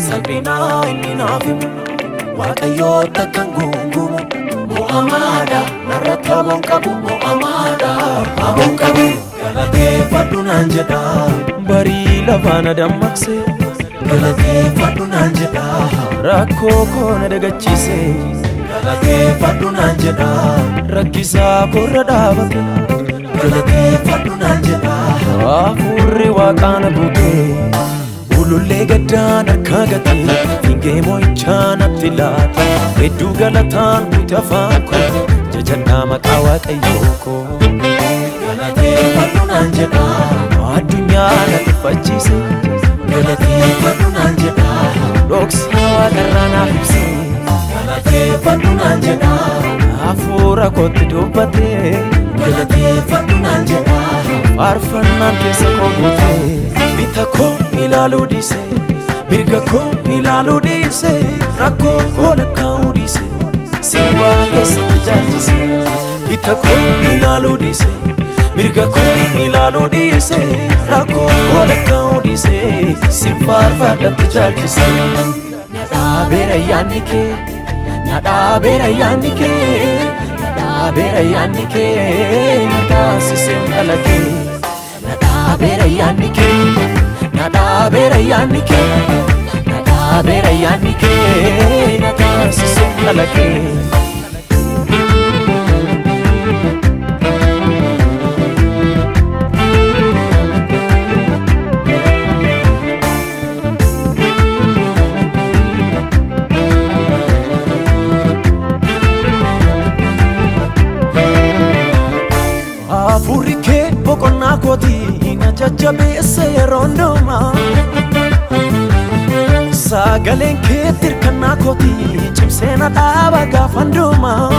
Salphinaa inni naaf himu, Waaqayyoo takkan gungumu. Mo'amaadha narratti aboon qabu, mo'amaadha aboon qabu. Galateeffadhu naan jedha. Barii lafaa na dammaqse. Galateeffadhu naan jedha. Rakkoo koo na dagachiise. Galateeffadhu naan jedha. Rakkisaa koorra dhaabate. Galateeffadhu naan jedha. Hafuurri waaqaa na guute. Ulullee gaddaan harkaa gate. Fiingee moo'ichaa natti laate. Hedduu galataan guute afaan koo. Jajannaa maqaa Waaqayyoo koo. Galateeffadhu naan jedha. Addunyaa na tuffachiise. Galateeffadhu naan jedha. Dhoksaa waaqarraa naaf ibse. Galateeffadhu naan jedha. Hafuura kootti dubbate. Galateeffadhu naan jedha. Faarfannaan keessa koo guute. Bita koo ilaaluu dhiise. Mirga koo ilaaluu dhiise. Rakkoo koo lakkaa'uu dhiise. Si waaqessatti jaalchise. Bita koo ilaaluu dhiise. Mirga koo ilaaluu dhiise. Rakkoo koo lakkaa'uu dhiise. Si faarfadhatti jaalchise. Na dhaabeera yaadni kee. Na dhaabeera yaadni kee. Na dhaabeera yaadni kee. Na taasiseen dhala kee. Na dhaabeera yaadni kee. Na dhaabeera yaadni kee. Na dhaabeera yaadni kee. Na taasiseen dhala kee. Hafuurri kee boqonnaa kooti na jajjabeessa yeroo hundumaa. Sagaleen kee tirkannaa kooti cimsee na dhaaba gaafa hundumaa.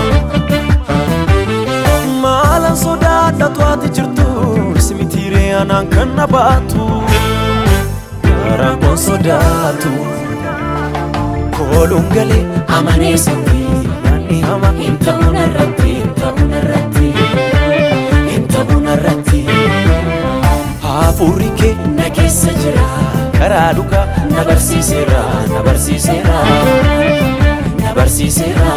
Maalan sodaadhatu ati jirtu si mitiiree anaan kan na baatu. Garaan koon sodaatu kooluun galee Amanee sabbi yaadni hamaa hin ta'u narratti, hin ta'u narratti, hin ta'u narratti. Hafuurri kee Na keessa jira. Karaa dhugaa Na barsiiseera, na barsiiseera, na barsiiseera.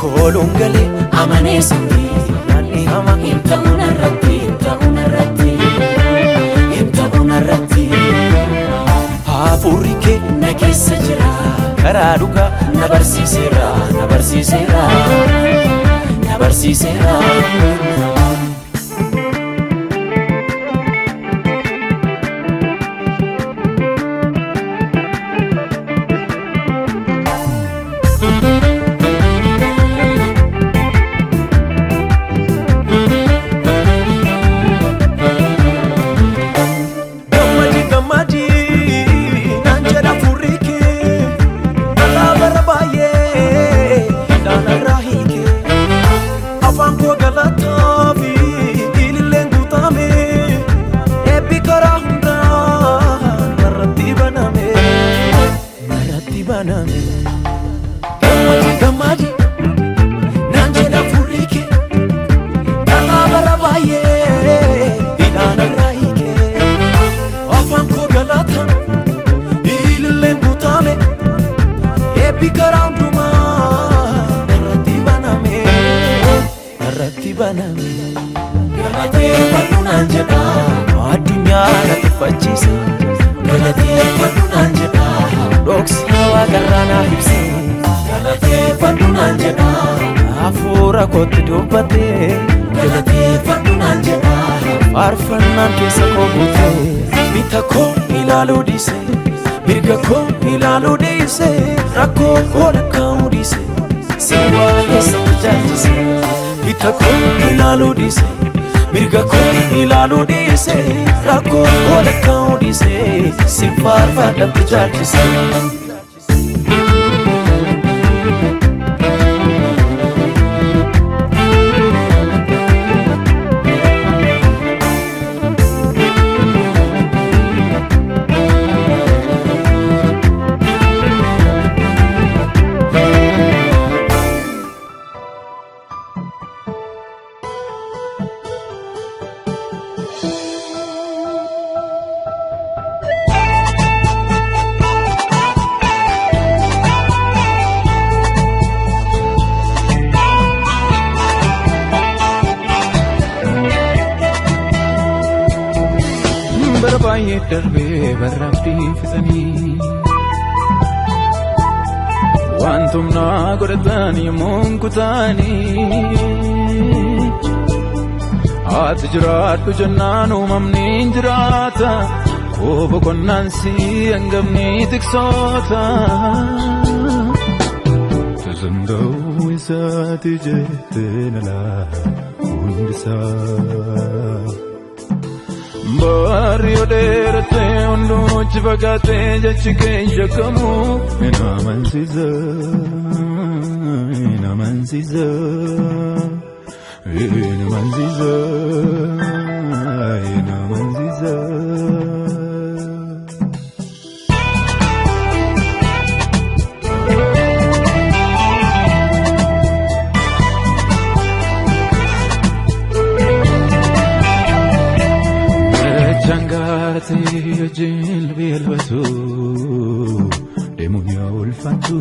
Kooluun galee Amanee sabbi yaadni hamaa hin ta'u narratti, hin ta'u narratti, hin ta'u narratti. Hafuurri kee Na keessa jira. Karaa dhugaa Na barsiiseera, na barsiiseera, na barsiiseera. Gammadi gammadi naan jedha furri kee, dhalaa bara baay'ee hidhaan irraa hiike. Afaan koo galataa fi ililleen guutame, eebbi karaa hundaa narratti baname, narratti baname. Gammadi gammadi naan jedha furri kee, dhalaa bara baay'ee hidhaan irraa hiike. Afaan koo galata ililleen guutame, eebbi karaa hundumaa narratti baname, narratti baname. Galateeffadhu naan jedha. Addunyaa na tuffachiise. Galateeffadhu naan jedha. Dhoksaa waaqarraa naaf ibse. Galateeffadhu naan jedha. Hafuura kootti dubbate. Galateeffadhu naan jedha. Faarfannaan keessa koo guute. Bita koo ilaaluu dhiise. Mirga koo ilaaluu dhiise. Rakkoo koo lakkaa'uu dhiise. Si waaqessatti jaalchise. Bita koo ilaaluu dhiise. Mirga koo ilaaluu dhiise. Rakkoo koo lakkaa'uu dhiise. Si faarfadhatti jaalchise. Baay'ee darbee barraabdii fixanii. Wantumnaa godhatan yommuu kutaanii. Ati jiraadhu jennaan uumamni hin jiraata. Koo boqonnaan si hangafni tiksoota. Tazanda'uu isaati jettee na laa hundisaa. Baarri yoo dheeratee hunduu achi fagaatee jechi kee hin shakkamu. Hin amansiisa, hin amansiisa, hin amansiisa, hin amansiisa. Changaartee jilbeelbatu deemuun yaa ulfaatu.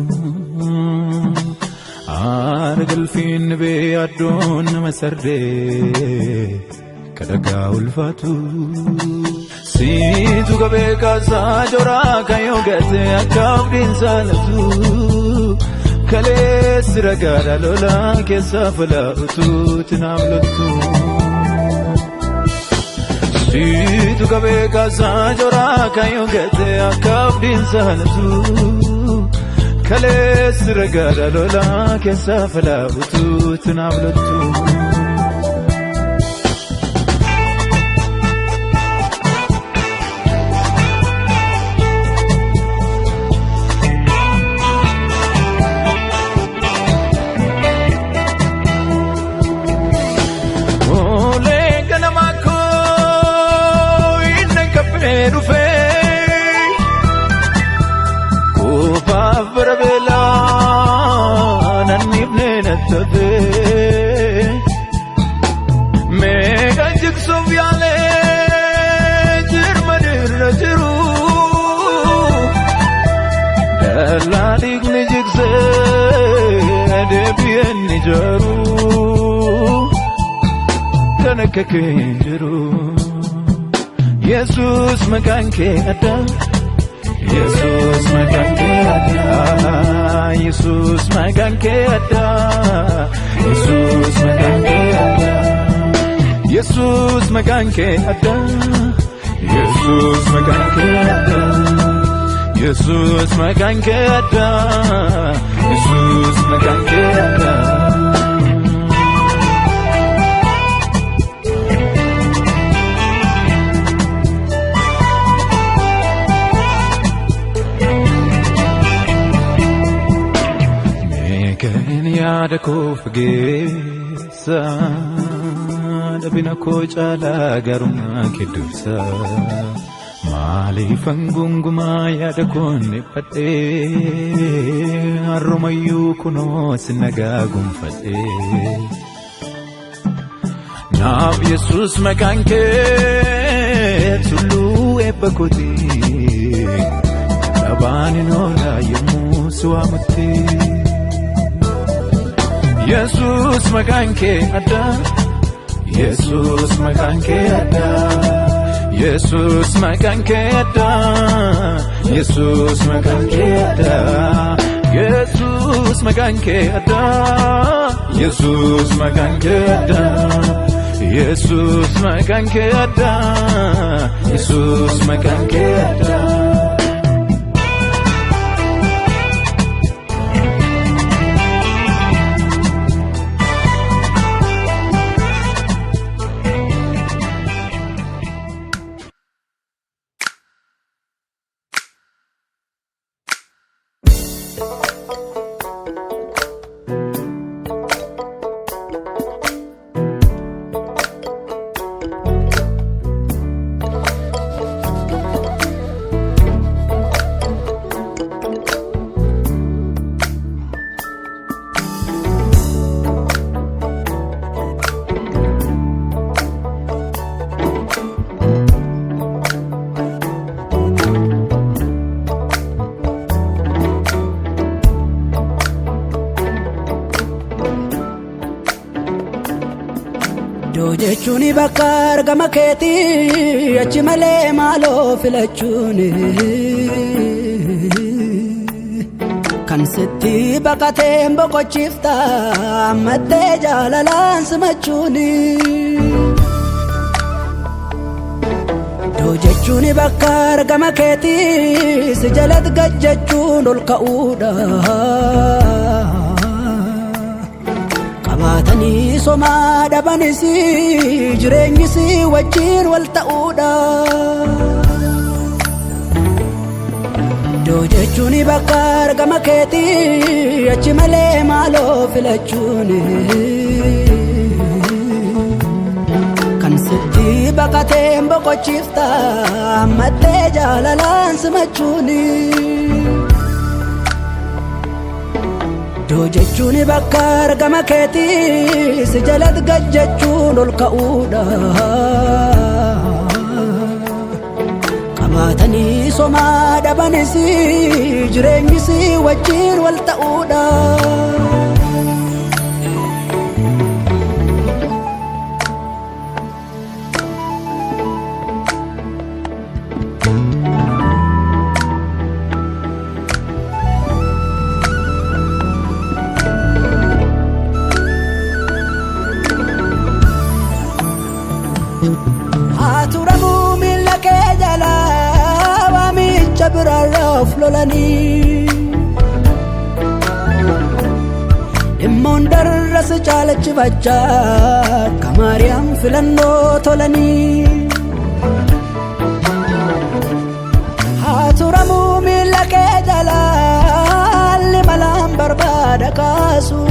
Aara galfiin bee addoon nama sardee kadhagaa ulfaatu. Siitu qabee kaasaa joraa kan yoo gate akka abdiin saalatu. Kaleessi ragaadha lolaa keessaa falaa utuutti naaf loltu. Siitu qabee kaasaa joraa kan yoo gate akka abdiin saalatu. Kaleessi ragaadha lolaa keessaa falaa utuutti naaf loltu. Olee ganama koo inni kaffee dhufee Koofaaf bara beelaa nanniifnee nattafee Meeqa jigsuuf yaalee jirma dirra jiru Dallaa dhiigni jigsee deebi'een ni jaaru. Kan akka kee hin jiru. Yesuus maqaan kee adda. Yesuus maqaan kee adda. Yesuus maqaan kee adda. Yesuus maqaan kee adda. Yesuus maqaan kee adda. Yesuus maqaan kee adda. Yesuus maqaan kee adda. Yesuus maqaan kee adda. Meeqaan yaada koo fageessa dhabina koo caalaa garummaa kee dursa maaliifan gungumaa yaada koon dhiphadhee har'umayyuu kunoo si nagaa gonfadhee. Naaf Yesuus maqaan kee tulluu eebba kooti dhabaan hin oola yommuu si waamutti. Yesuus maqaan kee adda. Yesuus maqaan kee adda. Yesuus maqaan kee adda. Yesuus maqaan kee adda. Yesuus maqaan kee adda. Yesuus maqaan kee adda. Yesuus maqaan kee adda. Yesuus maqaan kee adda. Iddoo jechuun bakka argama keetii achi malee maaloo filachuun kan sitti baqateen boqochiifta ammattee jaalalaan simachuun. Iddoo jechuun bakka argama keetii si jalatti gajjachuun ol ka'uudha. Qabaatanii somaa dhabanis jireenyis wajjin wal ta'uudha. Iddoo jechuun bakka argama keetii achi malee maaloo filachuun kan sitti baqateen boqochiifta ammattee jaalalaan simachuun. Iddoo jechuun bakka argama keetii si jalatti gajjachuun ol ka'uudha. Qabaatanii somaa dhabanis jireenyis wajjin wal ta'uudha. Aturamuu miila kee jalaa waamicha biraarraa of lolanii. Dhimmoon darra si caalachifachaa akka Maariyaam filannoo tolanii. Aturamuu miila kee jalaa haalli malaan barbaada kaasu.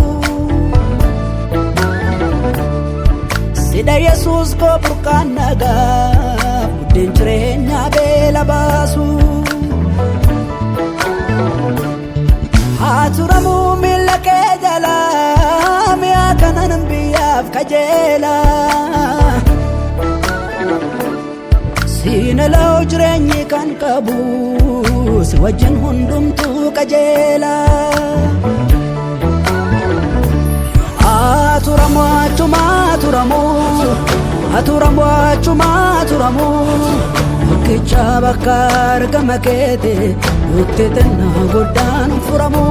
Sidha Yesuus koo burqaan nagaa buddeen jireenyaa beela baasu. Aturamuu miila kee jalaa mi'a kanan biyyaaf kajeela. Siinalaw jireenyi kan qabu si wajjin hundumtuu qajeela. Aturamu achuma aturamu aturamu achuma aturamu Bakkicha bakka argama keeti nutti xinnaa guddaan furamu.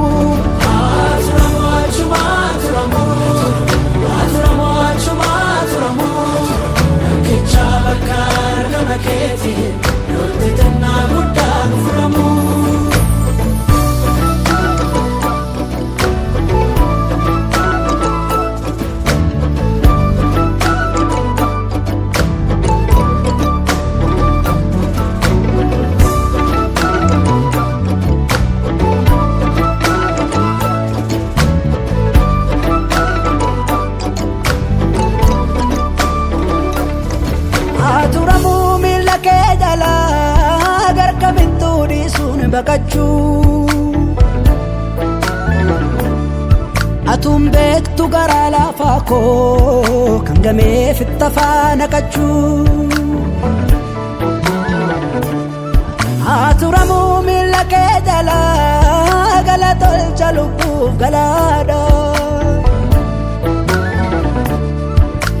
Aturamu achuma aturamu aturamu achuma aturamu Bakkicha bakka argama keeti nutti xinnaa guddaan furamu. Aturamuu miila kee jalaa gargamittuu dhiisuun baqachuu. Atuun beektu garaa lafaa koo kan gameef itti afaan naqachuu. Aturamuu miila kee jalaa gala tolcha lubbuuf galaadha.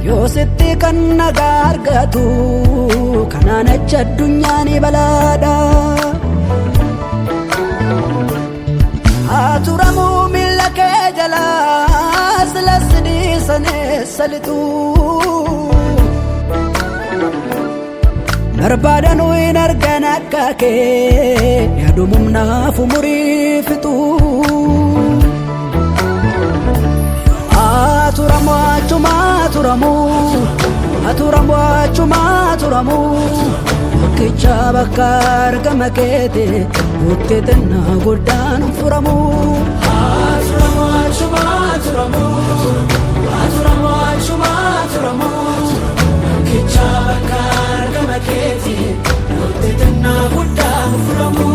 Yoo sitti kan nagaa argatu kanaan achi addunyaa ni balaadha. Aturamuu miila kee jalaa silas dhiisanii salitu. Barbaadanuu hin argan akka kee yaadumumnaaf umurii fixu. Aturamu achuma aturamu aturamu achuma aturamu Bakkicha bakka argama keeti nutti xinnaa guddaan furamu. Aturamu achuma aturamu aturamu achuma aturamu Bakkicha bakka argama keeti nutti xinnaa guddaan furamu.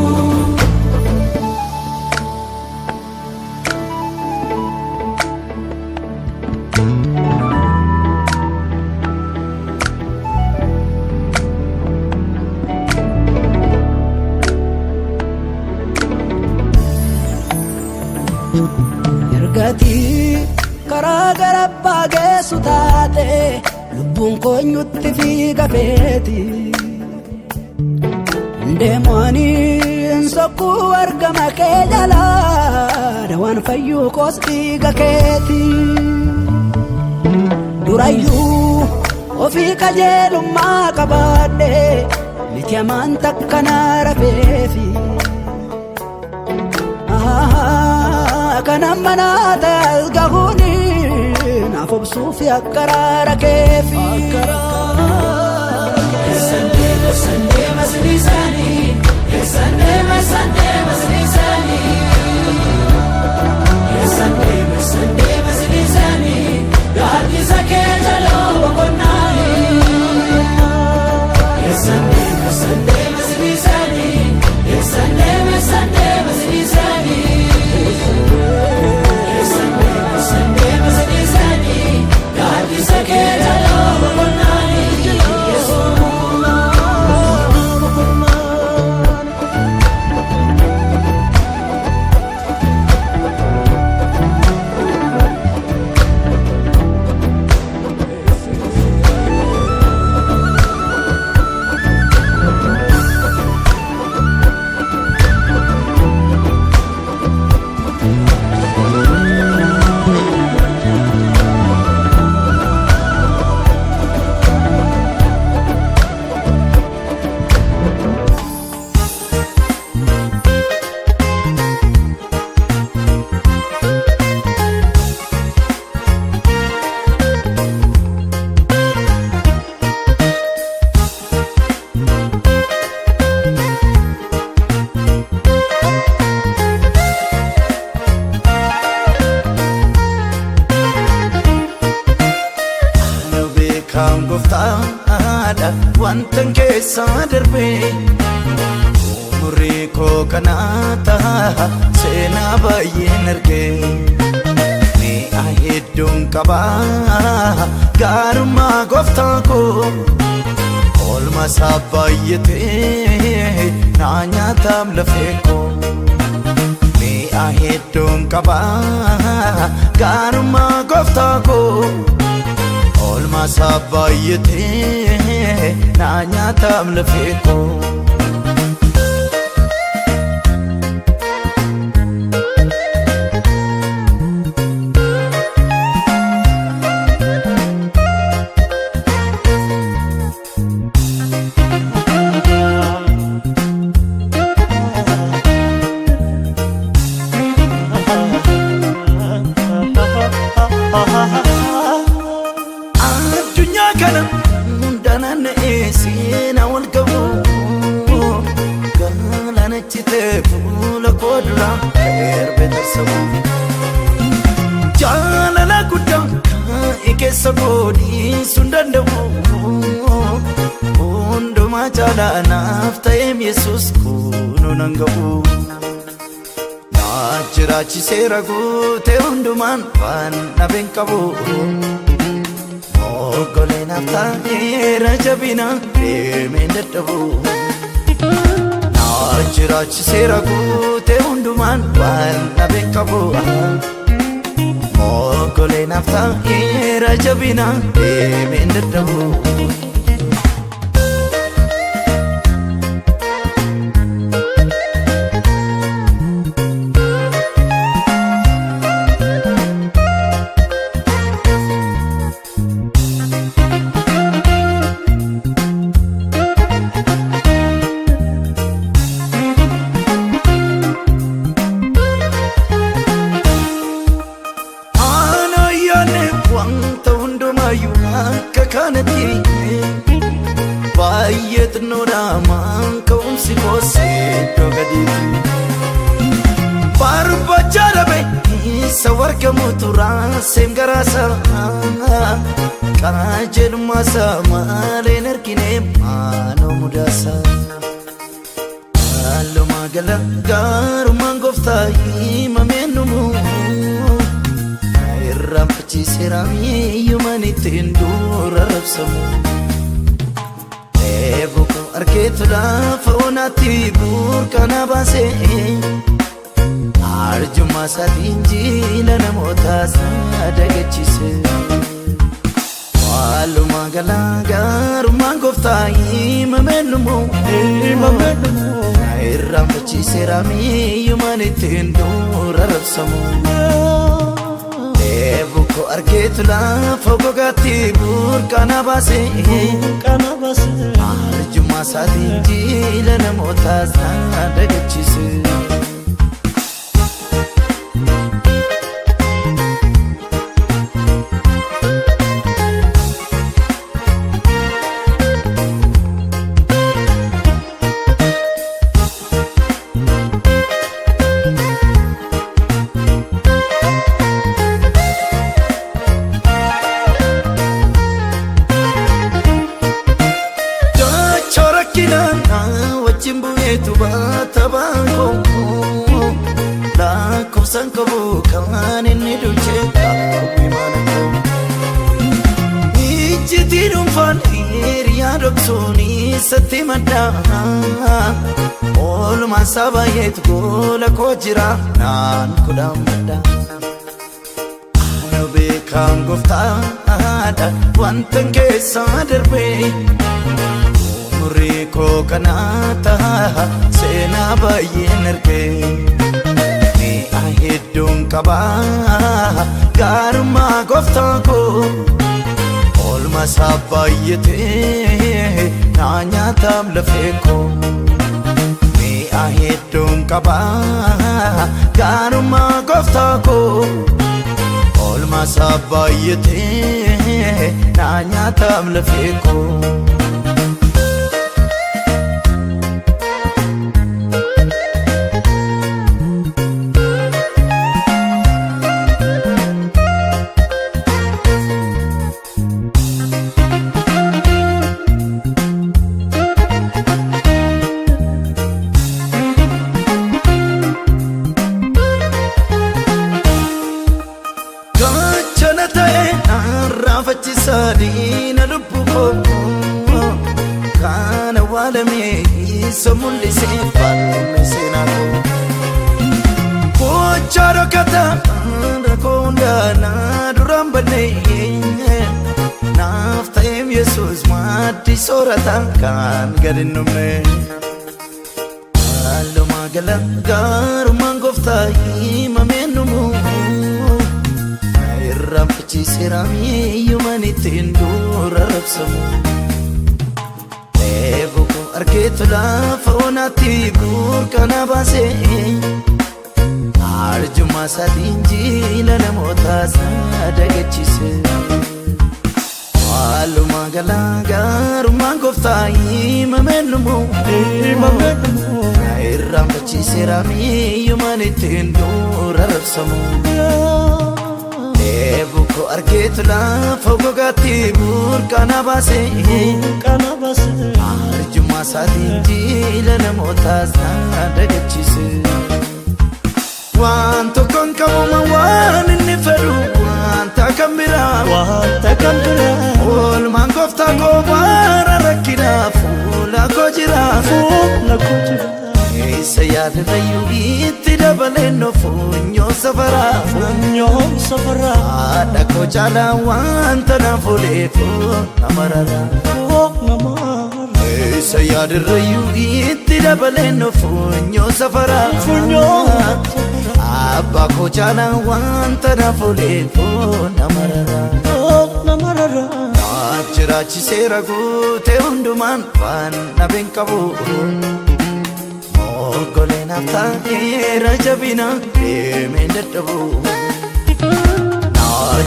Ergatii karaa gara abbaa geessu taate Lubbuun koo eenyutti fiiga feeti. Deemanii sokkuu argama kee jalaa dawaan fayyuu koos dhiiga keeti. Durayyuu ofii qajeelummaa qabaadhe miti amaan takka na rafeefi. Kanan manaa ta'as gahuuni naaf obsuufi akka raara keefi. Nu beekaan gooftaadha wantan keessa darbee umurii koo kanaa ta'a seenaa baay'een argee mi'a hedduun qabaa gaarummaa gooftaa koo oolma isaa baay'atee naa nyaataam lafee koo. Mi'a hedduun qabaa gaarummaa gooftaa koo. Oolmaa isaa baay'atee naa nyaataam lafee koo. Addunyaa kana hunda naanna'ee seenaa wal ga'u galaana citee fuula koo dura erbe tarsa'u. Jaalala guddaa kaa'e keessa godhiisuu hin danda'u. Hundumaa caalaa naaf ta'eem Yesuus kunoo nan ga'u. Na jiraachiseera guutee hundumaan waan dhabeen qabu. Oggoleen ta'eera jabina deemeen dadhabu. Na jiraachiseera guutee hundumaan waan dhabeen qabu. Oggoleen ta'eera jabina deemeen dadhabu. Ana yaane wanta hundumaayyuu akka kanatti baay'ee xinnoodha maan ka'umsi koos iddoo gadiitti. Barbaacha dhabe isa wargamu turaaseen garaasa qajeelummaasa maaleen argine maaloo mudaasa. Haaluma gala gaarummaan gooftaa himamee numu. Irraanfachiiseera miiyyumaan ittiin dura rabsamu. Eeboo koo argeetu lafa onaatti burqana baasee. Arjummaa isaatiin jiila namootaa sadagachiise. Walumaa Walumaa gala gaarummaan gooftaa himameen dhumu. Na irraanfachiiseera miyyumaan ittiin dura rabsamu. Dheebuu koo argeetu lafa gogaatti burqaa na baase. Arjummaa isaatiin jiila namootaas na dagachiise. Dachoo rakkinaan na wajjin bu'eetu baata baankoo. Lakkoofsaan qabu kan inni duuchee qabu mana koo. Ijjitii dhuunfaan hiriyaa dhoksuun isatti madda. Oolmaan isaa baay'eetu gola koo jira naan kudhaan madda. Ana beekaan gooftaadha wantan keessaa darbee. Umurii koo kanaa ta'a seenaa baay'een argee. Mi'a hedduun qabaa gaarummaa gooftaa koo. Oolmaa isaa baay'atee naa nyaataam lafee koo. Mi'a hedduun qabaa gaarummaa gooftaa koo. Oolmaa isaa baay'atee naa nyaataam lafee koo. Gaachana ta'e narraafachiisa diina lubbuu koo. Kan awwaalamee isa mul'isee falme seenaa koo. Gochaa dhokata rakkoo hundaa na duraan badnee. Naaf ta'eem Yesuus maaddii soorata kan gad hin dhumne. Walumaa gala gaarummaan gooftaa himameen dhumu. Na irraanfachiiseera miyyumaan ittiin dura rabsamu. Dheebuu koo argeetu lafa onaatti burqaa na baase. Arjummaa isaatiin jiila namootaas na dagachiise. Walumaa gala gaarummaan gooftaa himameen dhumu. Na irraanfachiiseera miyyumaan ittiin dura rabsamu. Dheebuu koo argeetu lafa gogaatti burqaa na baase. Arjummaa isaatiin jiila namootaas na dagachiise. Waan tokkoon qabuma waan inni fedhu wanta kan biraa. Wanta kan biraa. Oolmaan gooftaa koo bara rakkinaa fuula koo jira. Fuula koo jira. Eessa yaadarrayyuu itti dabaleen funyoo safaraa. Funyoo safaraa. Haadha koo caalaa wanta naaf ooleef nama rara. Nama. Eessa yaadarrayyuu itti dabaleen funyoo safaraa. Funyoo. Abbaa koo caalaa wanta naaf ooleef nama rara. Nama rara. Jiraachiseera guutee hundumaan waan dhabeen qabu. Moggolee naaf ta'eera jabina deemeen dadhabu.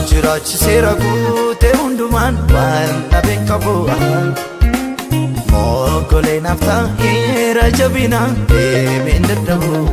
Jiraachiseera guutee hundumaan waan dhabeen qabu. Moggolee naaf ta'eera jabina deemeen dadhabu.